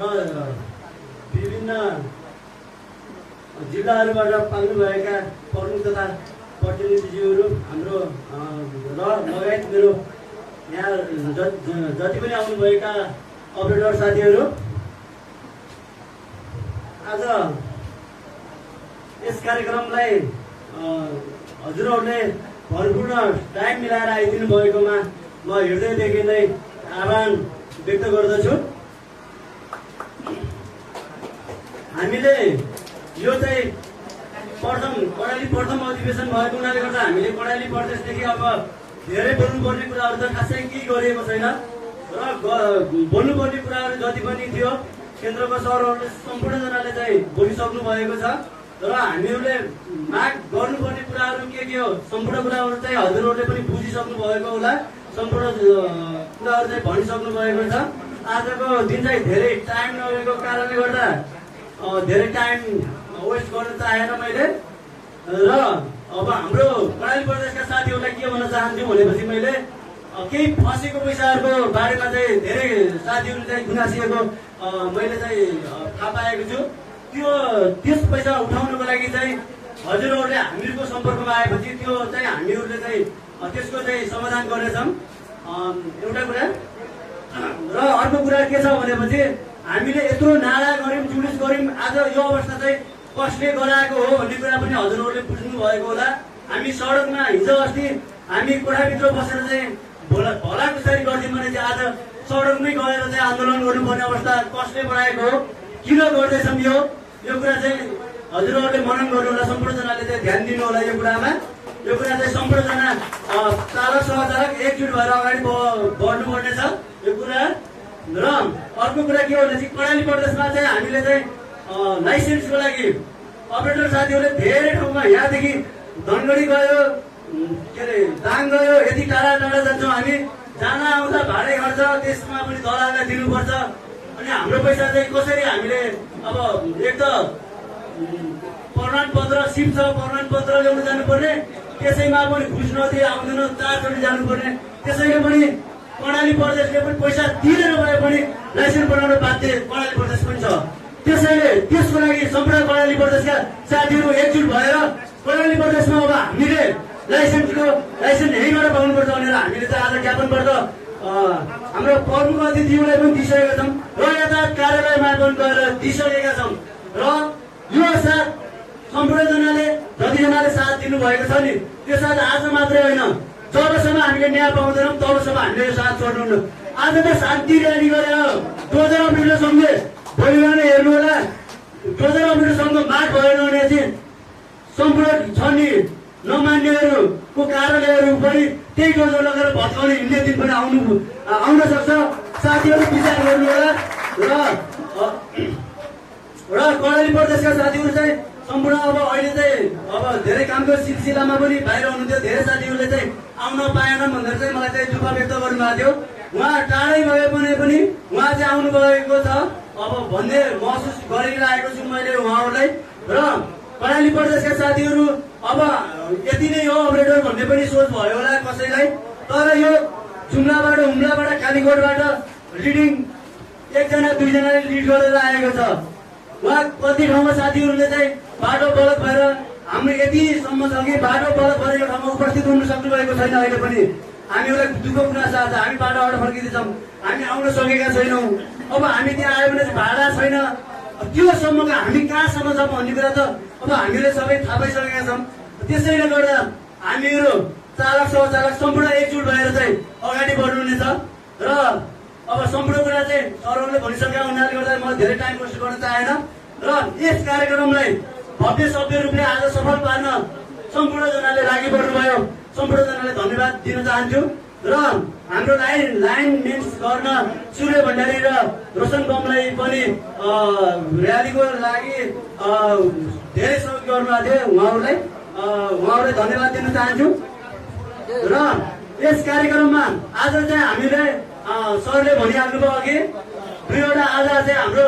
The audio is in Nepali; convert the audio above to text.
विभिन्न जिल्लाहरूबाट पाल्नुभएका प्रमुख तथा प्रतिनिधिज्यूहरू हाम्रो र लगायत मेरो यहाँ जति पनि आउनुभएका अपरेटर साथीहरू, आज यस कार्यक्रमलाई हजुरहरूले भरपूर्ण टाइम मिलाएर आइदिनु भएकोमा म हृदयदेखि नै आभार व्यक्त गर्दछु। हामीले यो चाहिँ कर्णाली प्रथम अधिवेशन भएको हुनाले गर्दा हामीले कर्णाली प्रदेशदेखि अब धेरै बोल्नुपर्ने कुराहरू त खासै केही गरिएको छैन र बोल्नुपर्ने कुराहरू जति पनि थियो केन्द्रको सरहरूले सम्पूर्णजनाले चाहिँ बोलिसक्नु भएको छ र हामीहरूले माग गर्नुपर्ने कुराहरू के हो सम्पूर्ण कुराहरू चाहिँ हजुरहरूले पनि बुझिसक्नु भएको होला, सम्पूर्ण कुराहरू चाहिँ भनिसक्नु भएको छ। आजको दिन चाहिँ धेरै टाइम नभएको कारणले गर्दा धेरै टाइम वेस्ट गर्न चाहेन मैले र अब हाम्रो कर्णाली प्रदेशका साथीहरूलाई के भन्न चाहन्छु भनेपछि मैले केही फसेको पैसाहरूको बारेमा चाहिँ धेरै साथीहरू चाहिँ गुनासिएको मैले चाहिँ थाहा पाएको छु। त्यस पैसा उठाउनको लागि चाहिँ हजुरहरूले हामीहरूको सम्पर्कमा आएपछि त्यो चाहिँ हामीहरूले चाहिँ त्यसको चाहिँ समाधान गर्नेछौँ एउटा कुरा। र अर्को कुरा के छ भनेपछि हामीले यत्रो नारा गऱ्यौँ, जुलुस गऱ्यौँ, आज यो अवस्था चाहिँ कसले गराएको हो भन्ने कुरा पनि हजुरहरूले बुझ्नु भएको होला। हामी सडकमा हिजो अस्ति हामी कोठाभित्र बसेर चाहिँ भलाकुसारी गर्थ्यौँ भने चाहिँ आज सडकमै गएर चाहिँ आन्दोलन गर्नुपर्ने अवस्था कसले बढाएको हो, किन गर्दैछौँ यो कुरा चाहिँ हजुरहरूले मनन गर्नु होला, सम्पूर्णजनाले चाहिँ ध्यान दिनु होला यो कुरामा। यो कुरा चाहिँ सम्पूर्णजना चालक सहचालक एकजुट भएर अगाडि बढ्नुपर्ने छ यो कुरा। र अर्को कुरा के हो भने कर्णाली प्रदेशमा चाहिँ हामीले चाहिँ लाइसेन्सको लागि अपरेटर साथीहरूले धेरै ठाउँमा यहाँदेखि धनगढी गयो, के अरे दाङ गयो, यति टाढा टाढा जान्छौँ हामी, जान आउँदा भाडै खर्च त्यसमा पनि दलाललाई दिनुपर्छ। अनि हाम्रो पैसा चाहिँ कसरी हामीले अब एक त प्रमाणपत्र सिप छ, प्रमाणपत्र ल्याउनु जानुपर्ने, त्यसैमा पनि घुस नदिए आउँदैन, 4 चोटि जानुपर्ने, त्यसैले पनि कर्णाली प्रदेशले पनि पैसा तिरेर भए पनि लाइसेन्स बनाउन बाध्य कर्णाली प्रदेश पनि छ। त्यसैले त्यसको लागि सम्पूर्ण कर्णाली प्रदेशका साथीहरू एकजुट भएर कर्णाली प्रदेशमा अब हामीले लाइसेन्स यहीँबाट पाउनुपर्छ भनेर हामीले चाहिँ आज ज्ञापन पत्र हाम्रो प्रमुख अतिथिहरूलाई पनि दिइसकेका छौँ र यातायात कार्यालयमा पनि गएर दिइसकेका छौँ। र यो साथ सम्पूर्णजनाले जतिजनाले साथ दिनुभएको छ नि त्यो साथ आज मात्रै होइन, जबसम्म हामीले न्याय पाउँदैनौँ तबसम्म हामीले यो साथ छोड्नुहुन्न। आज त शान्ति र्याली गरेर 2000 अप्रिलसम्म भोलि नै हेर्नु होला, 2000 अप्रिलसम्म माग भएन भने चाहिँ सम्पूर्ण छ नि नमान्नेहरूको कार्यालयहरू पनि त्यही डोजर लगेर भत्काउने हिँड्ने दिन पनि आउन सक्छ। साथीहरू विचार गर्नु होला। र कर्णाली प्रदेशका साथीहरू चाहिँ सम्पूर्ण अब अहिले चाहिँ अब धेरै कामको सिलसिलामा पनि बाहिर हुनुहुन्थ्यो, धेरै साथीहरूले चाहिँ आउन पाएनन् भनेर चाहिँ मलाई चाहिँ दुःख व्यक्त गर्नुभएको थियो। उहाँ टाढै गए पनि उहाँ चाहिँ आउनुभएको छ अब भन्ने महसुस गरिरहेको छु मैले उहाँहरूलाई। र कर्णाली प्रदेशका साथीहरू अब यति नै हो अपरेटर भन्ने पनि सोच भयो होला कसैलाई, तर यो जुम्लाबाट हुम्लाबाट कालीकोटबाट लिडिङ एकजना दुईजनाले लिड गरेर आएको छ। उहाँ कति ठाउँमा साथीहरूले चाहिँ बाटो बलक भएर हाम्रो यतिसम्म छ कि बाटो बलक भएर यो ठाउँमा उपस्थित हुन सक्नु भएको छैन। अहिले पनि हामीहरूलाई दुःख गुनासो छ, हामी बाटोबाट फर्किँदैछौँ, हामी आउन सकेका छैनौँ। अब हामी त्यहाँ आयो भने भाडा छैन, त्योसम्मको हामी कहाँसम्म छौँ भन्ने कुरा त अब हामीले सबै थाहा पाइसकेका छौँ। त्यसैले गर्दा हामीहरू चालक सहचालक सम्पूर्ण एकजुट भएर चाहिँ अगाडि बढ्नुहुनेछ। र अब सम्पूर्ण कुरा चाहिँ सरहरूले भनिसकेका हुनाले गर्दा म धेरै टाइम वेस्ट गर्न चाहेन र यस कार्यक्रमलाई भव्य सभ्य रूपले आज सफल पार्न सम्पूर्णजनाले लागि पर्नुभयो, सम्पूर्णजनाले धन्यवाद दिन चाहन्छु। र हाम्रो लाइन मेन्स गर्न सूर्य भण्डारी र रोशन बमलाई पनि र्यालीको लागि धेरै सहयोग गर्नुभएको थियो, उहाँहरूलाई धन्यवाद दिन चाहन्छु। र यस कार्यक्रममा आज चाहिँ हामीले सरले भनिहाल्नुभयो अघि 2वटा आज चाहिँ हाम्रो